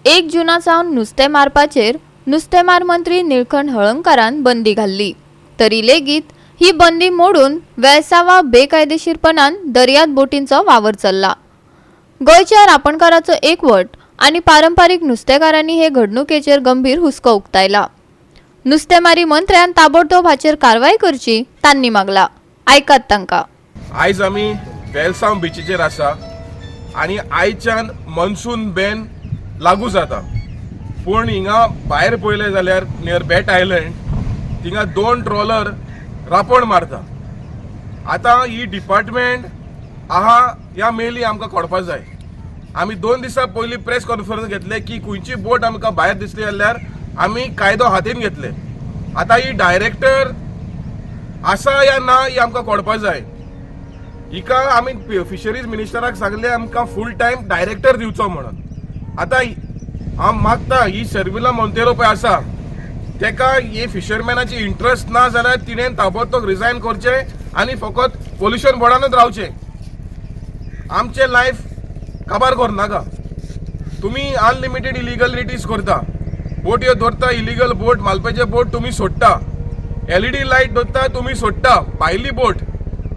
एक जुना सावन नुस्तें मारपाचेर नुस्तेमार मंत्री निळकंठ हळर्णकारान बंदी घाल्ली. तरी लेगीत ही बंदी मोडून वेळसांवा बेकायदेशीरपणान दर्यांत बोटींचो वावर चल्ला. गोंयच्या रापणकाराचो एकवट आनी पारंपारीक नुस्तेकारांनी हे घडणुकेचेर गंभीर हुस्को उक्तायला. नुस्तेमारी मंत्र्यान ताबडतोब हाचेर कारवाय करची तांणी मागला. आयकात तांकां. आयज आमी वेलसांव बिचीचेर आसा आनी आयच्यान मॉन्सून बॅन लागू जाता. पूण हिंगा भायर पळयलें जाल्यार नियर बेट आयलंड थिंगा दोन ट्रॉलर रांपण मारता. आतां ही डिपार्टमेंट आहा या मेली आमकां कळपा जाय. आमी 2 दिसां पयलीं प्रेस कॉन्फरन्स घेतले की खंयची बोट आमकां भायर दिसली जाल्यार आमी कायदो हातीन घेतले. आतां ही डायरेक्टर आसा या ना ही आमकां कळपा जाय. हिका आमी फिशरीज मिनिस्टराक सांगले आमकां फूल टायम डायरेक्टर दिवचो म्हणून. आतां हांव मागता, ही शर्मिला मोंतेरो पळय आसा, तेका ही फिशरमॅनाची इंट्रस्ट ना जाल्यार तिणें ताबडतोब रिजायन करचें आनी फकत पोल्युशन बोर्डानूच रावचें. आमचें लायफ काबार करनाका. तुमी अनलिमिटेड इलिगलिटीज करता, बोटयो दवरता, इलिगल बोट, मालपेचे बोट तुमी सोडटा, एलईडी लायट दवरता तुमी, सोडटा भायली बोट.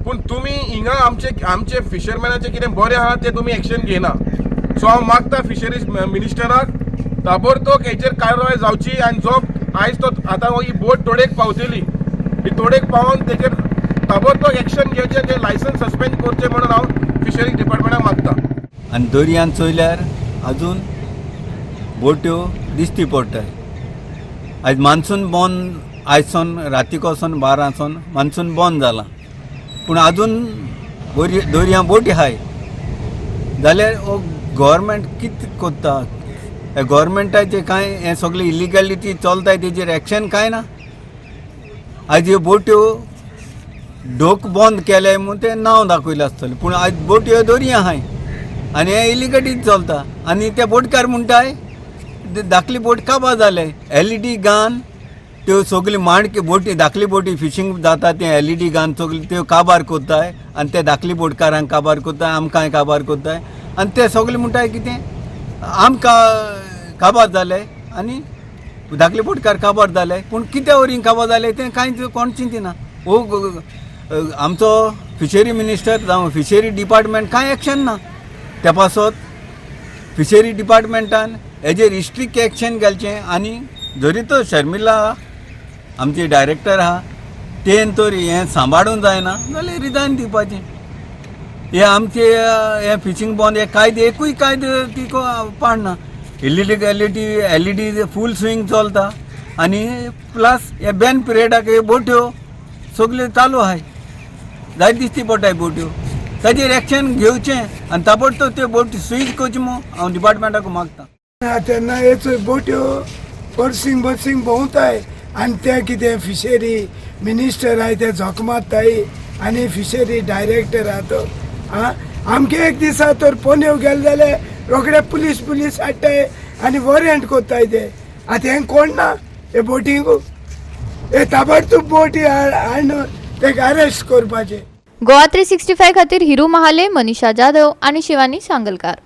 पूण तुमी हिंगा आमचे फिशरमॅनाचे कितें बरें आहा तें तुमी एक्शन घेयना. सो हांव मागता फिशरीज मिनिस्टराक, ताबडतोब हेचेर कारवाय जावची आनी जो आयज तो आतां ही बोट तोडेक पावतली, ही तोडेक पावोन तेचेर ताबडतोब एक्शन घेवचें, ते लायसन्स सस्पेंड करचें म्हणून हांव फिशरीज डिपार्टमेंटाक मागता. आनी दर्यान चोयल्यार अजून बोट्यो दिश्टी पडटाय. आयज मान्सून बंद, आयज सावन रातीक वचोन 12 सावन मान्सून बंद जाला, पूण अजून बरी दर्या बोटी आहाय. जाल्यार हो गव्हर्मेंट कितें कोत्ता? हे गव्हर्मेंटाचे कांय हें सगळें इलिगलिटी चलताय, तेजेर एक्शन कांय ना. आयज ह्यो बोट्यो डोक बंद केले म्हूण तें नांव दाखयलें आसतलें, पूण आयज बोट्यो दर्या आहाय आनी हे इलिगली चलता. आनी ते बोटकार म्हणटाय ते धाकली बोट काबार जाले. एलईडी गान त्यो सगळी माणक्यो बोटी, धाकली बोटी फिशींग जाता ते एलईडी गान सगळी त्यो काबार कोत्ताय आनी ते धाकली बोटकारांक काबार कोत्ताय, आमकांय काबार कोत्ताय. आनी ते सगळे म्हणटाय कितें आमकां काबार जाले आनी धाकले बोटकार काबार जाले, पूण कित्या वरीं काबार जाले तें कांयच कोण चिंतिना. हो आमचो फिशरी मिनिस्टर जावं फिशरी डिपार्टमेंट कांय एक्शन ना. त्या पासत फिशरी डिपार्टमेंटान हेजेर स्ट्रिक्ट एक्शन घालचें. आनी जरी तर शर्मिला आमची डायरेक्टर आहा, तेन तर हें सांबाळूंक जायना जाल्यार रिजायन दिवपाचें. हे आमचे हे फिशींग बंद, हे कायदे एकूय कायदे ती पाडना. इलिगलिटी, एलईडी फूल स्विंग चलता आनी प्लस हे बॅन पिरियडाक हे बोट्यो सगल्यो चालू आहाय, जाय दिश्टी पडटाय बोट्यो. ताजेर एक्शन घेवचें आनी ताबडतोब त्यो बोटी स्विच करच्यो म्हूण हांव डिपार्टमेंटाक मागता. तेन्ना हे चोय बोट्यो पर्सींग बसींग भोंवताय आनी ते कितें फिशरी मिनिस्टर आहाय ते झोक मारताय आनी फिशरी डायरेक्टर आहा तो. आं, आमगे एक दिसा तर पोनेव गेले जाल्यार रोखडे पुलीस पुलीस हाडटाय आनी वॉरंट कोत्ताय ते. आतां हें कोण ना हे बोटींक, हे ताबडतोब बोटी हाडून तेका अरेस्ट करपाचें. गोवा 365 खातीर हिरू महाले, मनीषा जाधव आणि शिवानी सांगलकार.